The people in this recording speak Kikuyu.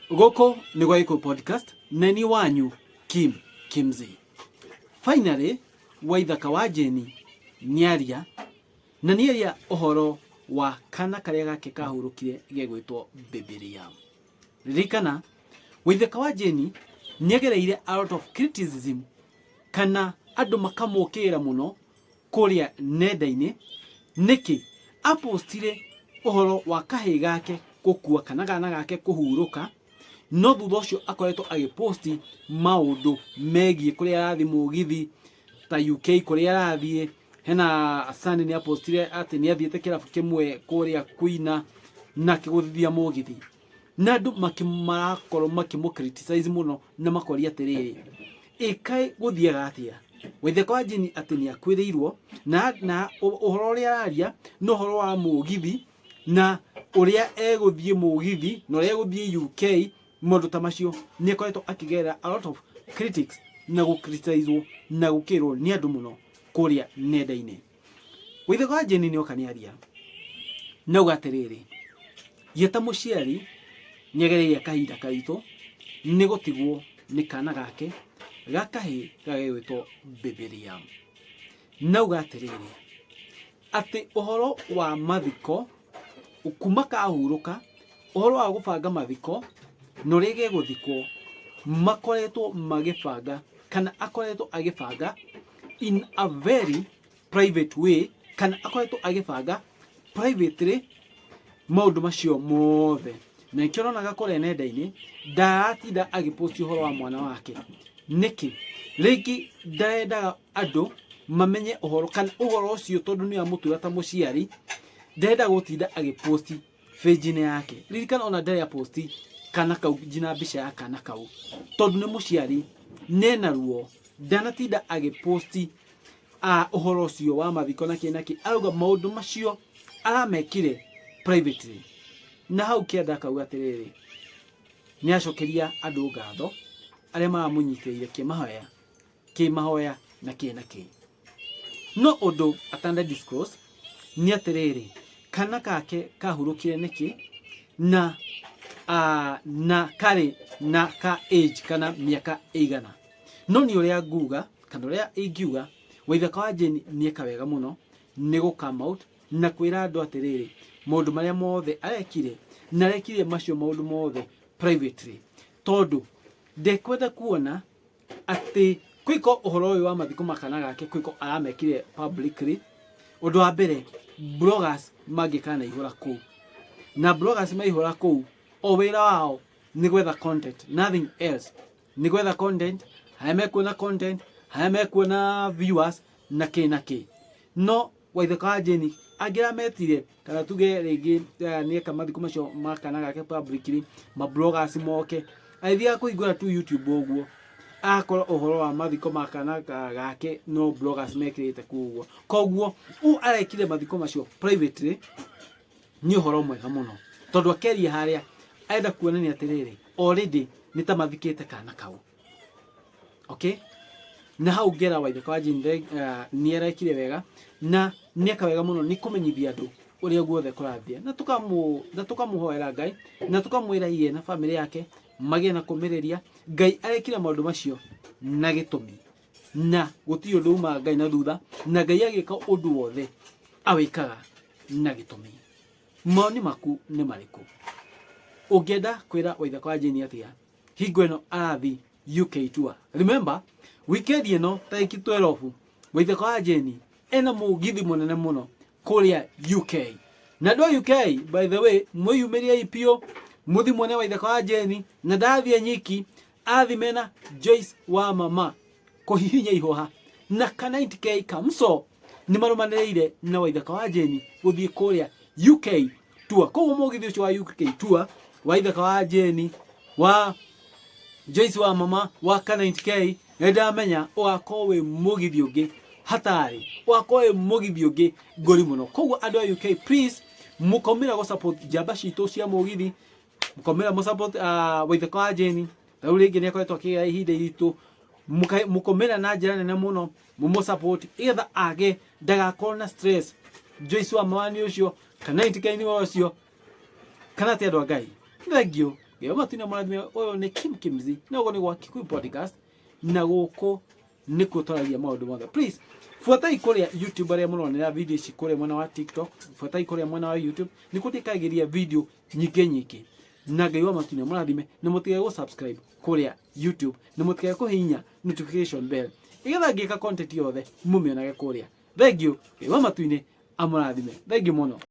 Gũkũ nĩ gwa Gĩkũyũ Podcast na niĩ wanyu Kim Kimzi. Finally, Waithaka wa Jane nĩaria na nĩaria ũhoro wa kana karĩa gake kahurũkire gegwĩtwo Bibilia. Ririkana, Waithaka wa Jane nĩagereire a lot of criticism kana andũ makamũkĩra mũno kũrĩa nenda-inĩ nĩkĩ apostire ũhoro wa kahĩĩ gake gũkua kana kana gake kũhurũka, no thutha ũcio akoretwo agĩposti maũndũ megiĩ kũrĩa arathiĩ mũgithi ta UK kũrĩa arathiĩ. Hena Sunday nĩ apostire atĩ nĩ athiĩte kĩrabu kĩmwe kũrĩa kuina na akĩgũthithia mũgithi, na andũ marakorwo makĩmũ criticize mũno na makoria atĩrĩrĩ, ĩkaĩ gũthiaga atĩa Waithaka wa Jane atĩ nĩ akuĩrĩirwo na ũhoro ũrĩa araria nĩ ũhoro wa mũgithi na ũrĩa egũthiĩ mũgithi na ũrĩa egũthiĩ UK, maũndũ ta macio. Nĩ akoretwo akĩgerera a lot of critics na gũ-criticizwo na gũkĩrwo nĩ andũ mũno kũrĩa nenda-inĩ. Waithaka wa Jane nĩ oka nĩ aria na auga atĩrĩrĩ, ye ta mũciari nĩ agereire kahinda karitũ nĩ gũtigwo nĩ kana gake ga kahĩĩ gagegwĩtwo Bibilia, na auga atĩrĩrĩ atĩ ũhoro wa mathiko kuma kahurũka, ũhoro wa gũbanga mathiko na ũrĩa gegũthikwo makoretwo magĩbanga kana akoretwo agĩbanga in a very private way, kana akoretwo agĩbanga privately maũndũ macio mothe, na nĩkĩo ũronaga kũrĩa nenda-inĩ ndaratinda agĩposti ũhoro wa mwana wake. Nĩkĩ? Rĩngĩ ndarendaga andũ mamenye ũhoro kana ũhoro ũcio, tondũ nĩ amũtura ta mũciari, ndarenda gũtinda agĩposti page-inĩ yake. Ririkana ona ndarĩ aposti kana kau nginya mbica ya kana kau, tondũ nĩ mũciari nena ruo, ndanatinda agĩposti ũhoro ũcio wa mathiko na kĩ na kĩ. Arauga maũndũ macio aramekire privately, na hau kĩanda akauga atĩrĩrĩ, nĩ acokeria andũ ngatho arĩa maramũnyitĩrĩire kĩmahoya kĩmahoya na kĩ na kĩ. No ũndũ atanda disclose nĩ atĩrĩrĩ, kana kake kahurũkire nĩkĩ na karĩ na ka age kana mĩaka ĩigana. No nĩ ũrĩa nguga kana ũrĩa ingiuga, Waithaka wa Jane nĩeka wega mũno nĩ gũ come out na kwĩra andũ atĩrĩrĩ, maũndũ marĩa mothe arekire na arekire macio maũndũ mothe privately, tondũ ndekwenda kuona atĩ kwĩko ũhoro ũyũ wa mathiko ma kana gake kwĩko aramekire publicly. Ũndũ wa mbere, bloggers mangĩkanaihũra kũu, na bloggers maihũra kũu, o wĩra wao nĩ gwetha content, nothing else, nĩ gwetha content harĩa mekuona content, harĩa mekuona viewers na kĩ na kĩ. No Waithaka wa Jane angĩrametire kana tuge rĩngĩ nĩeka mathiko macio ma kana gake publicly, ma bloggers moke, agĩthiaga kũhingũra tu YouTube ũguo agakorwo ũhoro wa mathiko ma kana gake no bloggers mekĩrĩte kũu ũguo. Koguo ũũ arekire mathiko macio privately nĩ ũhoro mwega mũno, tondũ akeria harĩa arenda kuonania atĩrĩrĩ, already nĩ ta mathikĩte kana kau. Okay, na hau ngera Waithaka wa Jane nĩ arekire wega na nĩeka wega mũno nĩ kũmenyithia andũ ũrĩa guothe kũrathiĩ, na tũkamũhoera Ngai na tũkamwĩra iye na bamĩrĩ yake magĩe na kũmĩrĩria. Ngai arekire maũndũ macio na gĩtũmi, na gũtirĩ ũndũ umaga Ngai na thutha, na Ngai agĩka ũndũ wothe awĩkaga na gĩtũmi. Maoni maku nĩ marĩkũ? Ũngĩenda kwĩra Waithaka wa Jane atĩa hingo ĩno arathi UK tour? Remember, weekend ĩno tarĩki 12 Waithaka wa Jane ena mũgithi mũnene mũno kũrĩa UK. Na andũ a UK, by the way, mwĩyumĩriei biũ mũthi muone Waithaka wa Jane, na ndathiĩ nyiki, athi mena Joyce wa Mama kũhihinya ihũha na ka 90K kamso nĩ marũmanĩrĩire na Waithaka wa Jane gũthiĩ kũrĩa UK tour. Koguo mũgithi ũcio wa UK tour Waithaka wa Jane, wa Joyce wa Mama, wa ka 90K, nĩ ndamenya ũgakorwo wĩ mũgithi ũngĩ hatarĩ, ũgakorwo wĩ mũgithi ũngĩ ngũri mũno. Koguo andũ a UK, please, mũkaumĩra gũ support njamba citũ cia mũgithi, mũkaumĩra mũ support Waithaka wa Jane. Rĩu rĩngĩ nĩ akoretwo akĩgĩa ihinda iritũ, mũkaumĩra na njĩra nene mũno mũmũ support igetha age ndagakorwo na stress. Joyce wa Mama nĩ ũcio, kana 90K nĩ ũcio, kana atĩ andũ a Ngai. Thank you. Ngai wa matu-inĩ amũrathime. Ũyũ nĩ Kim Kimzi na ũguo nĩ gwa Kikuyu Podcast, na gũkũ nĩkuo twaragia maũndũ mothe. Please buatai kũrĩa YouTube arĩa mũronera video ici, kũrĩa mwena wa TikTok, buatai kũrĩa mwena wa YouTube nĩkuo ndĩkagĩria video nyingĩ nyingĩ. Na Ngai wa matu-inĩ amũrathime, na mũtige gũ subscribe kũrĩa YouTube, na mũtige kũhihinya notification bell igetha ngĩka content yothe mũmĩonage kũrĩa. Thank you. Ngai wa matu-inĩ amũrathime. Thank you mũno.